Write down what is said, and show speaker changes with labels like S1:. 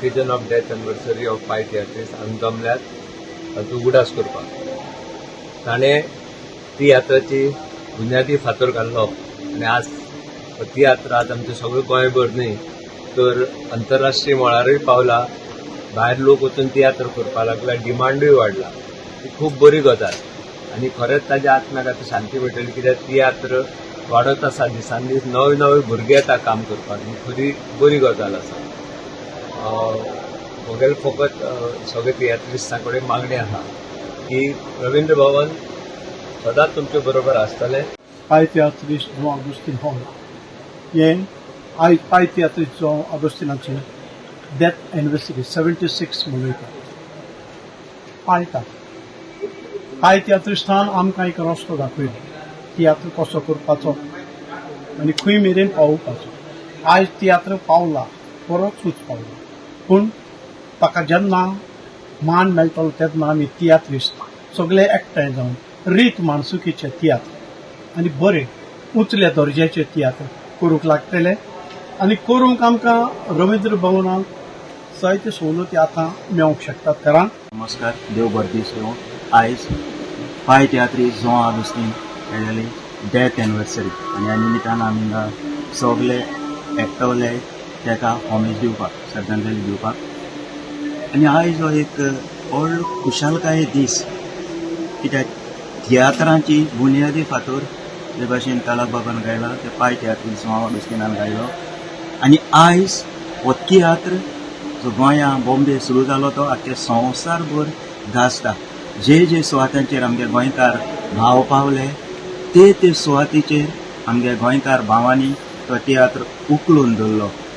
S1: Occasion of death anniversary of Pai तियात्रीस हांगा जमल्यात ताचो उगडास करपाक. ताणें तियात्राची बुन्यादी फातर घाल्लो आनी आज हो तियात्र आज आमचे सगळे गोंयभर न्हय तर अंतरराष्ट्रीय मळारूय पावला. भायर लोक वचून तियात्र करपाक लागला, डिमांडूय वाडला. ही खूब बरी गजाल आनी खरेंच ताज्या आत्म्याक आतां शांती मेळटली, कित्याक तियात्र वाडत आसा दिसान दीस. नवे नवे भुरगे येता काम करपाक. ही खरी बरी गजाल आसा. म्हगेलें फकत सगळे तियात्रिस्तां कडेन मागणें आसा की रवींद्र भवन सदांच तुमचे बरोबर आसतलें.
S2: पाय तियात्रिस्ट जुआंव आगोस्तीन हॉल हें आयज पाय तियात्रिस्ट जुआंव आगोस्तीनाचें डेथ एनिवर्सरी 76 मनयतात, पाळटात. पाय तियात्रिस्तान आमकां एक रस्तो दाखयलो, तियात्र कसो करपाचो आनी खंय मेरेन पावोवपाचो. आयज तियात्र पावला, बरोच उंच पावला, पूण ताका जेन्ना मान मेळटलो तेन्ना आमी तियात्रिस्त सगळे एकठांय जावन रीत माणसुकीचे तियात्र आनी बरे उंचल्या दर्ज्याचे तियात्र करूंक लागतले आनी करूंक आमकां रवींद्र भवनांत जायत्यो सवलती आतां मेळोंक शकतात, कारण
S3: नमस्कार, देव बरें दीस दिवं. आयज पाय तियात्रिस्ट जुआंव आगुस्तीन हेगेली डेथ एनिवर्सरी आनी ह्या निमित्तान आमी हिंगा सगले एकटवले तेका होमेज दिवपाक, श्रद्धांजली दिवपाक. आनी आयज हो एक व्हडलो खुशालकाये दीस, कित्याक तियात्रांची बुन्यादी फातर जे भाशेन तालाक बाबान घायला, ते पाय तियात्रिस्ट जुआंव आगुस्तीनान घायलो. आनी आयज हो तियात्र जो गोंया, बॉम्बे सुरू जालो, तो आख्खे संवसारभर गाजता. जे जे सुवातांचेर आमगे गोंयकार भाव पावले, ते ते सुवातेचेर आमगे गोंयकार भावांनी तो तियात्र उखलून धरलो.